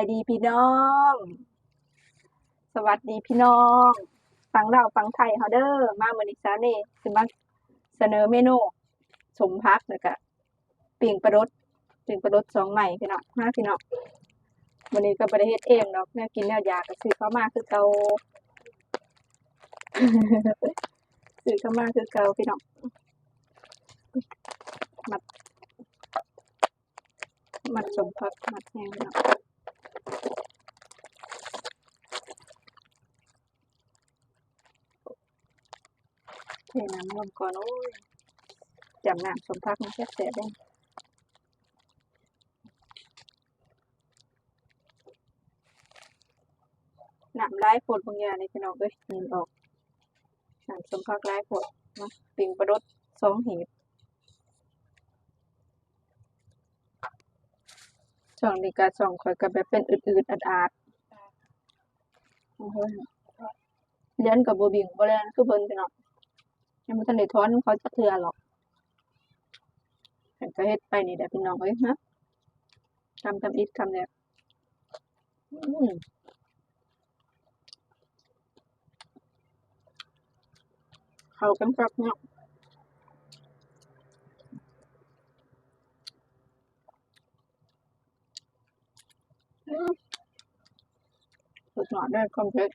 ສະບາຍດີພີ່ນ້ອງ ສະຫວັດດີພີ່ນ້ອງຝັ່ງລາວຝັ່ງໄທເຮົາເດີ້. ມາມື້ນີ້ສາວເນຊິມາສະເໜີເມນູສົ້ມຜັກ ແລ້ວກະປີ້ງປາດົດ ປີ້ງປາດົດສອງໄມ້ພີ່ນ້ອງ. ມາພີ່ນ້ອງ ມື້ນີ້ກໍບໍ່ໄດ້ເຮັດເອງດອກ ແນວກິນແນວຢາກກໍຊື້ເຂົ້າມາຄືເກົ່າ ຊື້ເຂົ້າມາຄືເກົ່າພີ່ນ້ອງ. ມັດ ມັດສົ້ມຜັກມັດແຮງເນາະ ເທນ້ຳລວມກ່ອນ. ໂອ້ຍ ຈຳນ້ຳສົ້ມຜັກມັນແຊບໆເດ້. ນ້ຳຫຼາຍໂພດບາງຢ່າງນີ້ພີ່ນ້ອງເອີຍ ນີ້ອອກ ນ້ຳສົ້ມຜັກຫຼາຍໂພດເນາະ. ປີ້ງປາດົດສອງຫີບ ຊ່ອງນີ້ກະ ຊ່ອງຂ້ອຍກະແບບເປັນອືດໆອາດໆ ໂອ້ໂຫ ລຽນກະບໍ່ບິ້ງບໍ່ແລ່ນຄືເພິ່ນພີ່ນ້ອງ ຍັງບໍ່ທັນໄດ້ຖອນນຳເຂົາຈັກເທື່ອດອກ. ເພິ່ນກະເຮັດໄປນີ້ແຫຼະພີ່ນ້ອງເອີຍ ຮະ ຄຳທຳອິດຄຳແລກ. ອືມ ເຂົ້າກັນຄັກເນາະ. ອືມ ສຸດຍອດເດີຄວາມເຜັດ.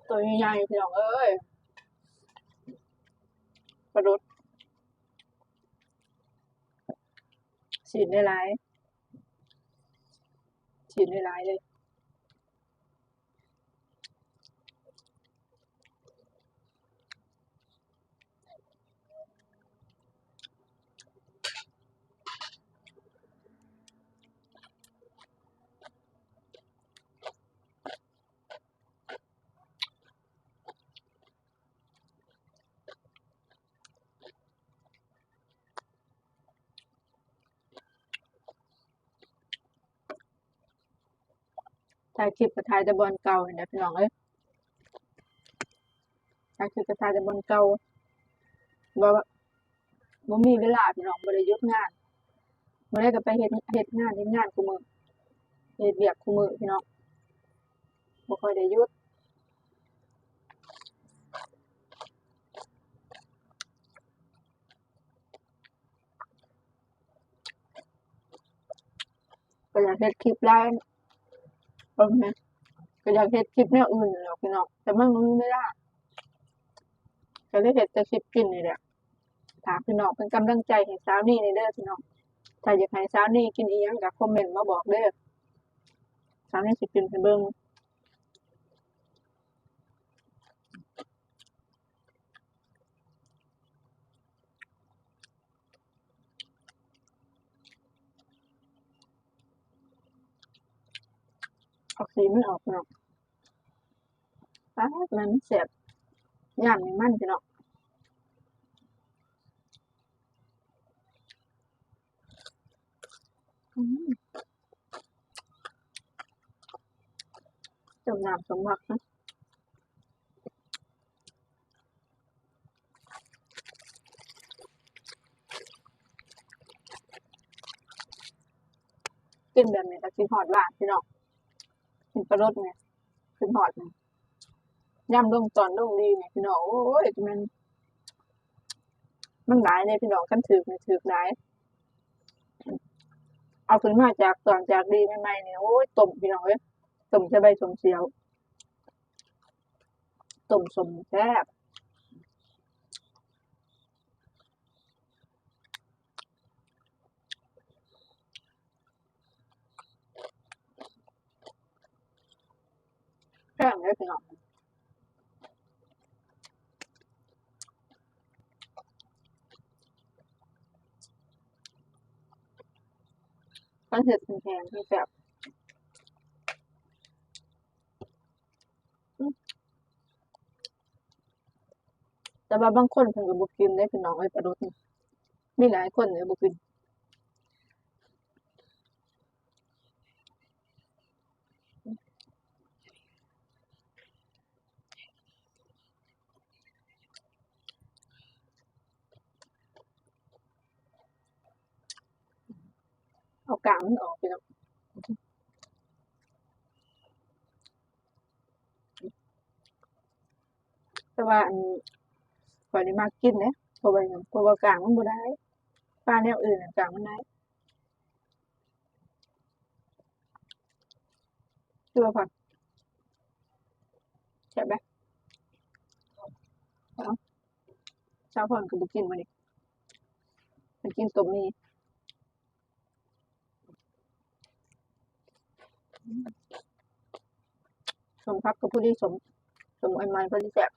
ໂຕໃຫຍ່ໆ ພີ່ນ້ອງເອີຍ ປາດຸກ ຊີ້ນຫຼາຍໆ ຊີ້ນຫຼາຍໆເລີຍ. ຖ່າຍຄລິບກໍຖ່າຍແຕ່ບ່ອນເກົ່ານີ້ແຫຼະພີ່ນ້ອງເອີຍ ຖ່າຍຄລິບກໍຖ່າຍແຕ່ບ່ອນເກົ່າ ບໍ່ ບໍ່ມີເວລາພີ່ນ້ອງ ບໍ່ໄດ້ຢຸດງານ ມື້ໃດກໍໄປເຮັດ ເຮັດງານ ເຮັດງານຄູ່ມື້ ເຮັດວຽກຄູ່ມື້ພີ່ນ້ອງ ບໍ່ຄ່ອຍໄດ້ຢຸດ. ກໍຢາກເຮັດຄລິບຫຼາຍ ເອີ ກໍຢາກເຮັດຄລິບແນວອື່ນແຫຼະພີ່ນ້ອງ ແຕ່ມັນບໍ່ມີເວລາ ກໍເລີຍເຮັດແຕ່ຄລິບກິນນີ້ແຫຼະ. ຝາກພີ່ນ້ອງເປັນກຳລັງໃຈໃຫ້ສາວນີແດ່ເດີພີ່ນ້ອງ ຖ້າຢາກໃຫ້ສາວນີກິນອີ່ຫຍັງກໍຄອມເມັນມາບອກເດີ ສາວນີຊິກິນໃຫ້ເບິ່ງ. ເອົາສີມັນອອກເນາະ ປາດ ມັນແຊບ ຍາມນີ້ມັນພີ່ນ້ອງ ອືມ ຕົ້ມນ້ຳສົ້ມຜັກນະ ກິນແບບນີ້ກໍຄິດຮອດບ້ານພີ່ນ້ອງ ກິນປາດົກນີ້ຄິດຮອດ ຍາມລົງຕອນລົງລີນີ້ພີ່ນ້ອງ ໂອ້ຍ ແມ່ນ ມັນຫຼາຍເດ້ພີ່ນ້ອງ ຄັນຖືກນີ້ຖືກຫຼາຍ ເອົາຂຶ້ນມາຈາກຕອນຈາກລີໃໝ່ໆນີ້ ໂອ້ຍ ຕົ້ມພີ່ນ້ອງເອີຍ ຕົ້ມໃສ່ໃບສົ້ມສຽວ ຕົ້ມສົ້ມແຊບ. ແພງເດ້ພີ່ນ້ອງ ຄັນເຮັດແພງໆ ແຊບ ແຕ່ວ່າບາງຄົນເພິ່ນກໍບໍ່ກິນເດ້ພີ່ນ້ອງເອີຍ ປາດຸກນີ້ ມີຫຼາຍຄົນເລີຍບໍ່ກິນ. ເອົາກາງມັນອອກ ພີ່ນ້ອງ. ແຕ່ວ່າອັນ ຂ້ອຍນີ້ມັກກິນເດ້ ເພາະວ່າຫຍັງ ເພາະວ່າກາງມັນບໍ່ໄດ້ ປາແນວອື່ນນະກາງມັນໄດ້. ຄືວ່າພອນ ແຊບເດ້. ເອົ້າ ສາວພອນກໍບໍ່ກິນມື້ນີ້ ມັນກິນຕົ້ມໝີ່. ສົ້ມຜັກກໍພໍດີ ສົ້ມ ສົ້ມໄອໄມ້ພໍດີແຊບ.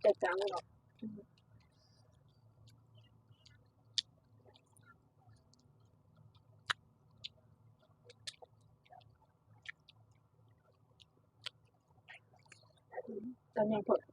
ແຕກຕ່າງກັນເນາະ. ຕອນນີ້ເພິ່ນ